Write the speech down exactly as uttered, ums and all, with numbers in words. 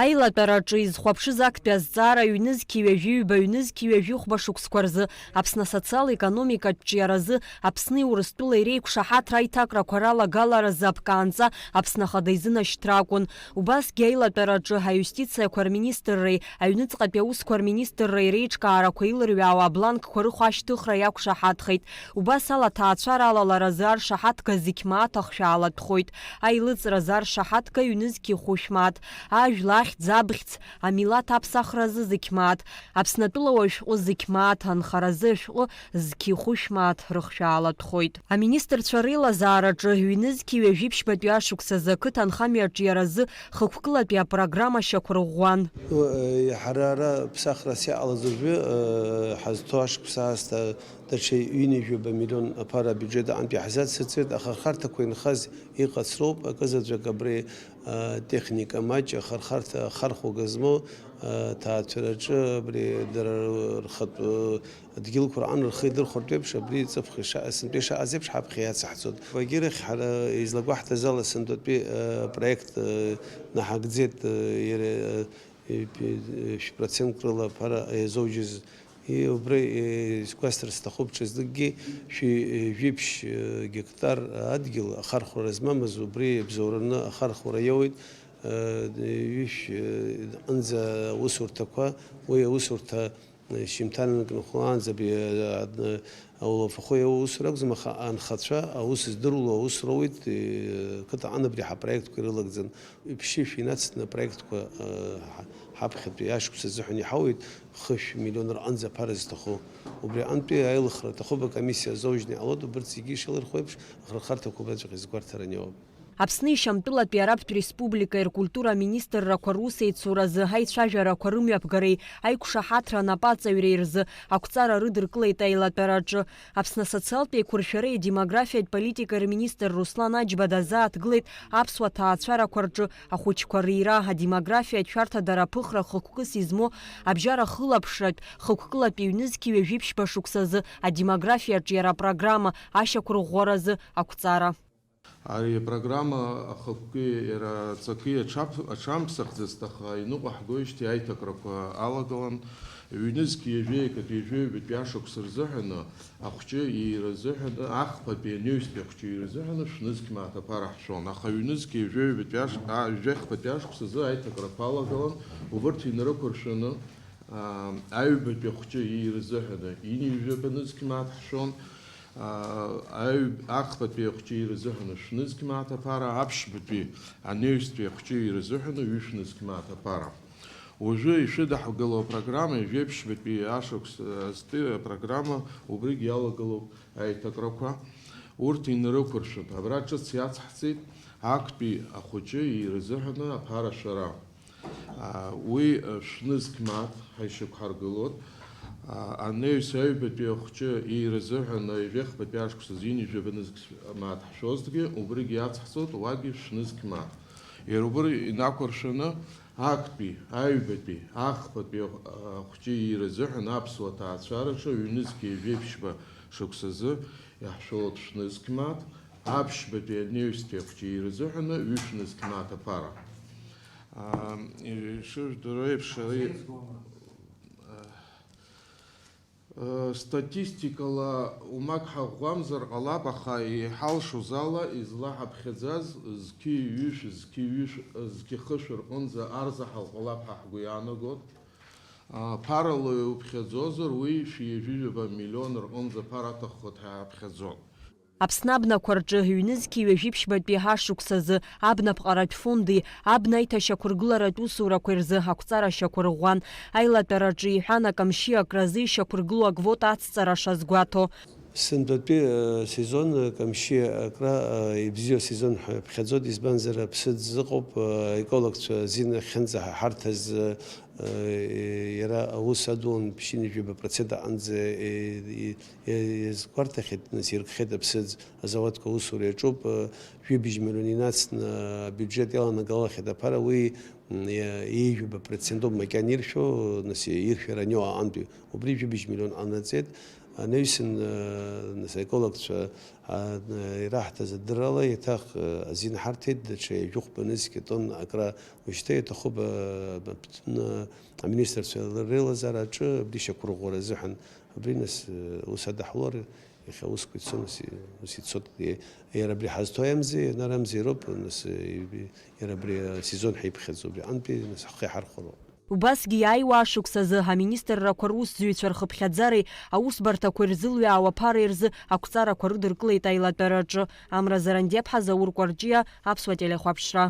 Аилатәараҿы изхәаԥшыз актәи азҵаара ҩнызқьи ҩажәи ҩба, ҩнызқьи ҩажәи хәба шықәсқәа рзы Аԥсны асоциал-економикатә ҿиаразы Аԥсни Урыстәылеи реиқәшаҳаҭра аиҭакрақәа ралагаларазы аԥкаанҵа Аԥсны Ахада изынашьҭра акәын. Убасгьы аилатәараҿы аиустициақәа рминистрреи аҩныҵҟатәи аусқәа рминистрреи реиҿкаарақәа илырҩаауа абланкқәа рыхә ашьҭыхра иақәшаҳаҭхеит. Убас ала аҭаацәара алаларазы аршаҳаҭга зқь мааҭ ахшәаалатәхоит. Аилыҵразы аршаҳаҭга ҩнызқьи хәышә мааҭ, ажәла ахьӡ абӷьц, амилаҭ аԥсахразы зқь мааҭ, Аԥснатәыла уажә шәҟәы зқь мааҭ, анхаразы ашәҟәы зқьи хәышә мааҭ рыхшәаалатәхоит. Аминистрцәа реилазаараҿы ҩнызқьи ҩажәи ԥшьбатәи ашықәсазы ақыҭа анхамҩа аҿиаразы хықәкылатәи апрограмма шьақәырӷәӷәан. Ҳара ара ԥсахрас иҟалаз уажәы, э, ҳазҭоу ашықәс аасҭа даҽа ҩынҩажәаба миллион аԥара абиуџьет аҟынтә иаҳзацырҵеит, аха ахарҭақәа инхаз иҟац роуп, акызаҵәык абри, э, техника маҷ, ахырхарҭа, ахархәага змоу, э, ҭаацәараҿы абри дара рхатә, э, адгьылқәа рҟан рхы идырхәартә еиԥш, абри ҵыԥх иша-, сынтәа ишаҟаз еиԥш ҳаԥхьа иацаҳҵоит. Вагьырахь ҳара излагәаҳҭаз ала сынтәатәи, э, проект, э, наҳагӡеит, э, иара, э, шә-, процентк рыла аԥара иазоуџьыз. И убри, э, сгәасҭар сҭахуп, ҽазнык шәи, э, жәиԥшь, э, гектар адгьыл ахархәара змамыз, убри иабзоураны ахархәара иоуеит, э, ҩышә, э, ҟынӡа аусурҭақәа, уи аусурҭа, э, шьымҭанак нхулаанӡа абри, э, э, аулафахәы иоуа аусура акәӡам, аха анхацәа аус здыруа аус роуеит, э, қыҭаҟны абри ҳапроектқәа ирылагӡан. Ԥшьышә инацҵаны апроектқәа, э, ҳа-, ҳаԥхьатәи ашықәс азыҳәан иҳауеит, хышә миллион рҟынӡа аԥара зҭаху. Убри аҟынтәи аилыхра аҭахуп, акомиссиа азоужьны иҟалоит, убырҭ зегьы ишалырхуеиԥш, ахырхарҭақәа убраҵәҟьа изгәарҭара аниоуп. Аԥсни Шьамтәылатәи Араԥтә Республикеи ркультура аминистррақәа русеицуразы аицәажәарақәа рымҩаԥгареи аиқәшаҳаҭра анапаҵаҩреи рзы ақәҵара рыдыркылеит аилатәараҿы. Аԥсны асоциалтә еиқәыршәареи адемографиатә политикеи рминистр Руслан Аџьба дазааҭгылеит аԥсуа ҭаацәарақәа рҿы ахәыҷқәа рира, адемографиатә шәарҭадара аԥыхра хықәкыс измоу абжьара хылаԥшратә хықәкылатәи ҩнызқьи ҩажәи ԥшьба шықәсазы адемографиаҿы иара апрограмма ашьақәырӷәӷәаразы ақәҵара. Ари апрограмма ахықәки иара аҵаки аҽаԥ-, аҽамԥсахӡацт, аха иныҟәаҳгоижьҭеи аиҭакрақәа алагалан, ҩнызқь ҩажәи акаҭ ҩажәи ҩбатәи ашықәс рзыҳәаны ахәҷы иира азыҳәаны, ахԥатәи анаҩстәи ахәҷы иира азыҳәаны шәнызқь мааҭ аԥара ҳшәон. Аха ҩнызқь ҩажәи ҩбатәи аш-, а, ҩажәи ахԥатәи ашықәс азы аиҭакрақәа алагалан, убырҭ инарықәыршәаны, аа, аҩбатәи ахәҷы иира азыҳәаны ҩынҩажәаба нызқь мааҭ ҳшәон. Аа, аҩ-, ахԥатәи ахәҷы иира азыҳәаны шәнызқь мааҭ аԥара, аԥшьбатәи анаҩстәи ахәҷы иира азыҳәаны ҩышә нызқь мааҭ аԥара. Уажәы ишәыдаҳгыло апрограмма, ҩажәи ԥшьбатәи ашықәс, э, азтәи апрограмма, убригь иалагылоуп аиҭакрақәа. Урҭ инарықәыршәап. Абра ҿыц иацҳҵеит актәи ахәыҷы иира азыҳәаны аԥара ашәара. Аа, уи, э, шәнызқь мааҭ ҳаишьақәҳаргылоит. Аа, анаҩс аҩбатәи ахәҷы иира азыҳәан, ҩажәи ахԥатәи ашықәс азы ҩынҩажәаба нызқь мааҭ ҳшәозҭгьы, убригь иацҳҵоит, уагьы шәнызқь мааҭ. Иара убри инақәыршәаны, актәи, аҩбатәи, ахԥатәи ахәҷы иира азыҳәан аԥсуа ҭаацәараҿы ҩнызқь ҩажәи ԥшьба шықәсазы иаҳшәалоит шәнызқь мааҭ, аԥшьбатәи анаҩстәи ахәҷы иира азыҳәаны ҩышә нызқь мааҭ аԥара. Аа, ишыжәдыруа еиԥш, ари, Статистикала умак ҳаӷәӷәамзар ҟалап, аха иҳалшоз ала, излаҳаԥхьаӡаз зқьи ҩышә, зқьи ҩышә, зқьи хышә рҟынӡа арзаҳал ҟалап ҳәа ҳгәы иаанагот. Ԥарала иуԥхьаӡозар, уи шәи ҩажәи жәаба миллион рҟынӡа ԥара аҭаххот ҳәа иаҳаԥхьаӡот. Аԥсны абнақәа рҿы ҩнызқьи ҩажәи ԥшьбатәи ашықәсазы абнаԥҟаратә фонди абна аиҭашьақәыргыларатә усурақәеи рзы ақәҵара шьақәырӷәӷәан. Аилатәараҿы иҳәан, акамшьи акразы ишьақәыргылоу аквота ацҵара шазгәаҭо. Сынтәатәи, э, сезон, э, камшьи акра, э, ибзиоу сезон ҳәа иаԥхьаӡоит, избанзар, аԥсыӡ ыҟоуп, э, аекологцәа азин ахьынӡаҳарҭаз, э, Иара аус адулан ԥшьынҩажәаба процент аҟынӡа, е, е, е, иазгәарҭахьеит, нас иркхеит аԥсыӡ, азауадқәа аусура иаҿуп, жәибжь миллион инацны абиуџьет иаланагалахьеит аԥара, уи, м, е, ҩажәаба процент ауп макьана иршәу, нас иршәара аниоу аҟынтәи, убри жәибжь миллион ҟанаҵеит, Анаҩсан, нас аекологцәа ираҳҭаз адыррала еиҭах азин ҳарҭеит, даҽа ҩажәихәба нызқь тонн акра. Уажәшьҭа иаҭахуп аминистрцәа реилазаара аҿы абри шьақәырӷәӷәара азыҳәан. Абри нас ус адаҳулар, иахьа усқәа ицон, ус ицот. Иара абри ҳазҭои амзи, анар амзи роуп, нас иара абри асезон ҳаиԥхьаӡо, абри аҟынтәи нас ҳхы иҳархәароуп. Убасгьы иааиуа ашықәсазы аминистррақәа русзуҩцәа рхыԥхьаӡареи аусбарҭақәеи рзылҩаауа ԥареи рзы ақәҵарақәа рыдыркылеит аилатәараҿы. Амра Зарандиаԥҳа, Заур Кәарҷиа, Аԥсуа телехәаԥшра.